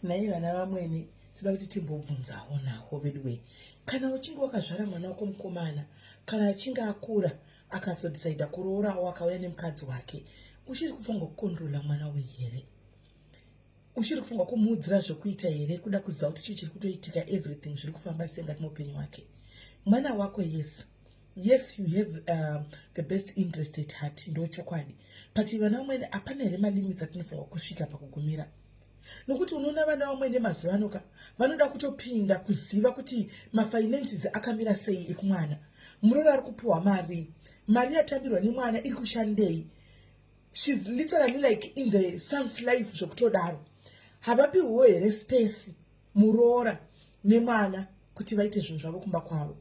Nhai vana vamwene, toda kuti timbobvunzawo nawo veduwe. Kana uchinge wakazvara mwana wako mukomana, kana achinge akura akazodhisaidha kuroorawo akauya nemukadzi wake, uchiri kufunga kukondrola mwana uyu here? Uchiri kufunga kumuudzira zvekuita here? Kuda kuziva kuti chii chiri kutoitika, everything zviri kufamba sei ngati muupenyu wake? Mwana wako, yes, you have the best interest at heart, ndo chokwadi, but vana vamwene, hapana here malimits atinofanirwa kusvika pakugumira? Nokuti unoona vana vamwene mazuva ano ka vanoda kutopinda kuziva kuti mafinances akamira sei ekumwana, muroro ari kupiwa mari, mari yatambirwa nemwana iri kushandei. She's literally like in the son's life zvekutodaro. Havapiwo here space muroora nemwana kuti vaite zvinhu zvavo kumba kwavo?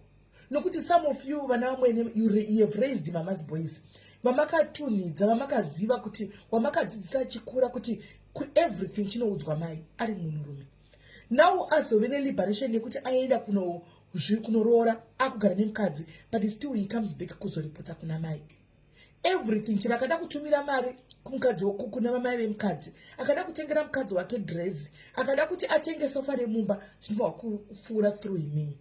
Nokuti some of you vana vamwene, you have raised mama's boys vamakatunhidza, vamakaziva kuti wamakadzidzisa achikura kuti kueverything chinoudzwa mai ari munhurume. Now azove neliberation yekuti aenda kunoroora, akugara nemukadzi, but still he comes back kuzoripota kuna mai everything. Chero akada kutumira mari kumukadzi, kuna vamai vemukadzi, akada kutengera mukadzi wake dress, akada kuti atenge sofa remumba, zvinofanwa kupfuura through imimi.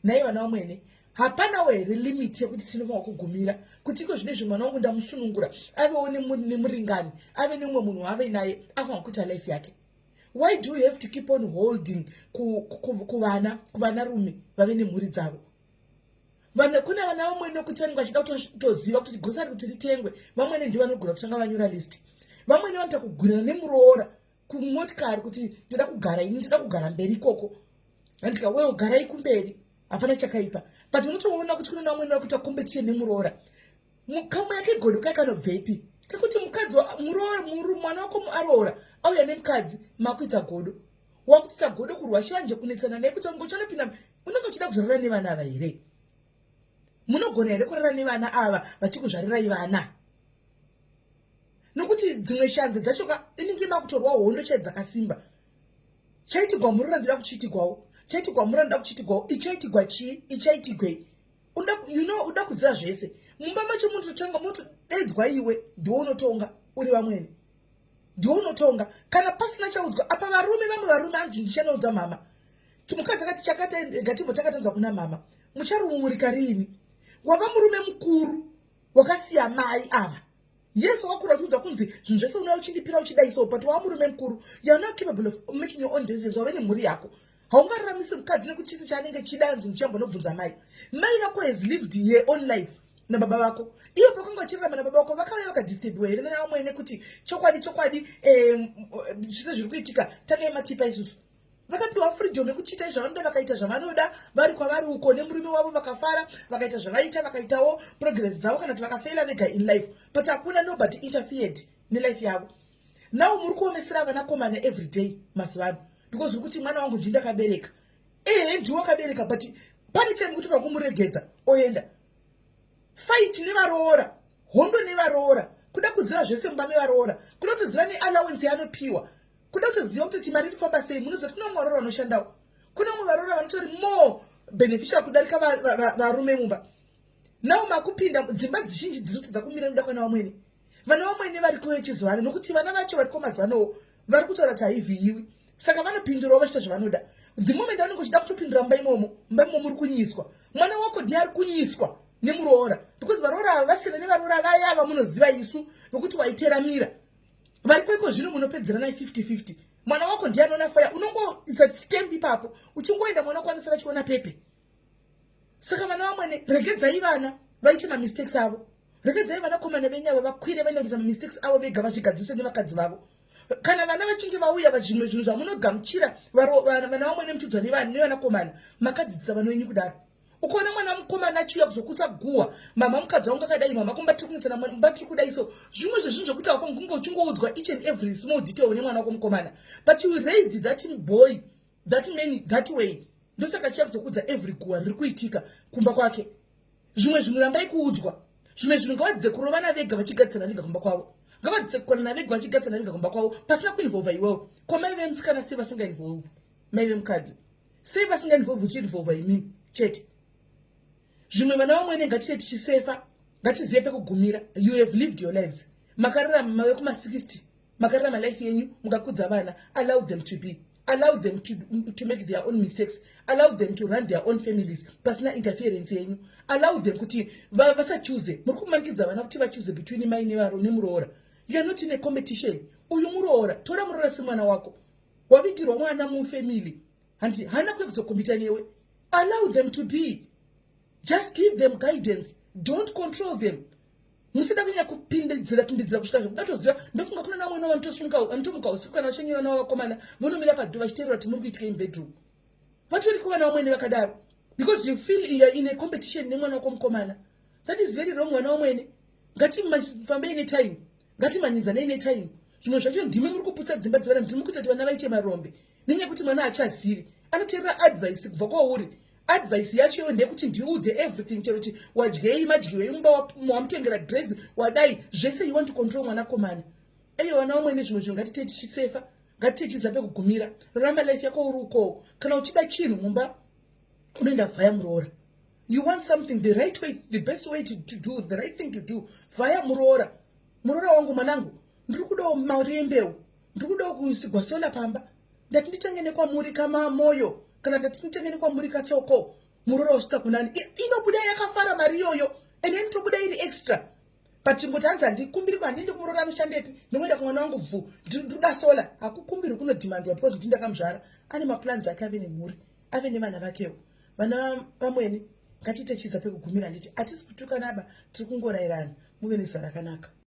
Nai vana vamwene, hapanawo here limit yekuti tinofanwa kugumira kuti iko zvinezvi mwana wangu ndamusunungura, avewo nemuringani, ave nemumwe munhu waave naye, afanwa kuita life yake? Why do you have to keep on holding kuvana, kuvanarume vave nemhuri dzavo? Kuna vana vamwene nokuti vanenge vachida kutoziva kuti grocery kuti ritengwe, vamwene ndi vanogona kutanga vanyora list. Vamwene vanoita kugwirana nemuroora kumotikari kuti ndoda kugara ini, ndoda kugara mberi ikoko. Andika well, garai kumberi, hapana chakaipa, but unotoona kuti kune vamwene vakuita competition nemuroora. Kamwe yake godo kai kanobvepi kekuti mukadzi, mwana wako aroora, auya nemukadzi, makuita godo, wakutoita godo, kurwa shanje, kunetsana naye kuti unge uchanopinda. Unenge uchida kuzorara nevana ava here? Munogona here kurara nevana ava vachikuzvarirai vana? Nokuti dzimwe shanze dzacho ka inenge makutorwa hondo chai dzakasimba. Chaitigwa murora ndoda kuchiitigwawo, chaitigwa murora ndoda kuchiitigwawo. Ichaitigwa chii? Ichaitigwei? Uda kuziva zvese mumba macho. Munototenga, motodaidzwa, iwe ndiwe unotonga, uri vamwene ndiwe unotonga. Kana pasina chaudzwa apa, varume, vamwe varume hanzi ndichanoudza mama. Mukadzi akati chakati, ngatimbotanga tanzwa kuna mama. Mucharumumurika riini? Wava murume mukuru, wakasiya mai ava. Yes, wakakura uchiudzwa kunzi zvinhu zvese unouya uchindipira, uchidai so, but wava murume mukuru, you are not capable of making your own decisions. Wave nemhuri yako, haungararamisi mukadzi nekuti chisi chaanenge chidanzi ndichambonobvunza mai. Mai vako has lived her own life nababa vako. Ivo pakanga vachirarama nababa vako, vakauya vakadisturbiwa here navamwene kuti chokwadi chokwadi zvise zviri kuitika, tangai matipa isusu? Vakapiwa freedom yekuchiita zvavanoda, vakaita zvavanoda vari kwavari uko nemurume wavo, vakafara, vakaita zvavaita, vakaitawo progress dzavo, kana kuti vakafeila vega in life, but hakuna, nobody interfered nelife yavo. Now muri kuomesera vanakomana every day mazuva ano because uri kuti mwana wangu, ndindakabereka. Ehe, ndiwe wakabereka, but pane time kuti vakumuregedza oenda. Fight nevaroora, hondo nevaroora, kuda kuziva zvese mumba mevaroora, kuda kutoziva neallowance yaanopiwa, kuda kutoziva kuti mari iri kufamba sei. Munoziva kuti kuna vamwe varoora vanoshandawo, kuna vamwe varoora vanotori more beneficial kudarika varume mumba. Now makupinda dzimba dzizhinji dzinotadza kumira nokuda kwana vamwene, vana vamwene variko vechizuva ano, nokuti vana vacho variko mazuva anowo vari kutaura kuti haivhiyiwi, saka vanopindurawo vachiita zvavanoda. The moment vanenge uchida kutopindura mumba imomo, mumba imomo muri kunyiswa. Mwana wako ndiye ari kunyiswa nemuroora, because varoora ava vasina nevaroora vaya vamunoziva isu nokuti waiteramira vari kweko. Zvino munopedzerana 50-50. Mwana wako ndiye anoona faya, unongoisa stamp ipapo, uchingoenda mwana wako anosara achiona pepe. Saka vana vamwene, regedzai vana vaite mamistakes avo. Regedzai vanakomana venyu ava vakwire, vaende kuita mamistakes avo vega, vazvigadzise nevakadzi vavo. Kana vana vachinge vauya, zvimwe zvinhu zvamunogamuchira, vana vamwene muchiudzwa nevanakomana, makadzidzisa vana venyu kudaro. Ukaona mwana mukomana achiuya kuzokutsa guhwa, "Mama, mukadzi wangu akadai, mama, kumba tiri kunetsana, mumba tiri kudai," so zvimwe zvezvinhu zvokuti haufangi kunge uchingoudzwa each and every small detail nemwana wako mukomana, but you raised that boy, that man, that way. Ndosaka chiya kuzokudza every guhwa riri kuitika kumba kwake. Zvimwe zvinhu rambai kuudzwa, zvimwe zvinhu ngavadzidze kurovana vega, vachigadzisana vega kumba kwavo. Ngavadzidze kukwanana vega, vachigadzisana vega kumba kwavo, pasina kuinvolva iwewo. Ko mai vemusikana sei vasingainvolve mai vemukadzi? Sei vasingainvolve, uchiinvolva imimi chete? Zvimwe vana vamwene, ngatite tichisefa, ngatizive pekugumira. You have lived your lives, makararama, mave kuma60. Makararama life yenyu, mukakudza vana. Allow them to be, allow them to make their own mistakes, allow them to run their own families pasina interference yenyu. Allow them kuti vasachuze. Muri kumanikidza vana kuti vachuze between mai nevaro nemuroora. You are not in a competition. Uyu muroora, tora muroora semwana wako. Wavigirwa mwana mufamily, handi haana kuya kuzokombita newe. Allow them to be. Just give them guidance, don't control them. Musida kunyanya kupindidzira pindidzira kusvika zvekuda toziva. Ndofunga kuna namwena vanotomuka usiku kana vachanyora navo vakomana, vonomira padho vachiteerera kuti muri kuitika mubedroom. Vatoriko vana vamwene vakadaro, because you feel you are in a competition nemwana wako mukomana. That is very wrong. Vana vamwene, ngatifambei netime, ngatimhanyidzanei netime. Zvimwe zvacho ndimi muri kuputsa dzimba dzevana, ndimi kuita kuti vana vaite marombe, nenyaya yekuti mwana achazivi, anoteerera advice kubva kwauri. Advice yacho iwe ndeyekuti ndiudze everything, chero kuti wadyei, madyiwei mumba, wamutengera dress, wadai zvese. You want to control mwanakomana. Eyo vana vamwene, zvimwe zvinhu ngatitei tichisefa, ngatitei tichiziva pekugumira. Rarama life yako uri ukowo. Kana uchida chinhu mumba, unoenda vhaya muroora. You want something, the right way, the best way to do the right thing to do, vhaya muroora. "Muroora wangu, mwanangu, ndiri kudawo mari yembeu, ndiri kudawo kuisigwa solar pamba. Ndati nditenge nekwamuri kamamoyo, kana ndati nditenge nekwamuri katsoko." Muroora wasvitsa kunani, inobuda yakafara mari iyoyo, ende inotobuda iri extra. But chingoti hanzi handikumbiri, handiendi kumuroora anoshandepi, ndingoenda kumwana wangu bvu, ndoda solar. Hakukumbirwi, kunodhimandwa, because ndi ndakamuzvara. Ane maplans ake, ave nemhuri, ave nevana vakewo. Vana vamwene, ngatiite chiza pekugumira. Handiti hatisi kutukanaba, tiri kungorayirana. Muve nezuva rakanaka.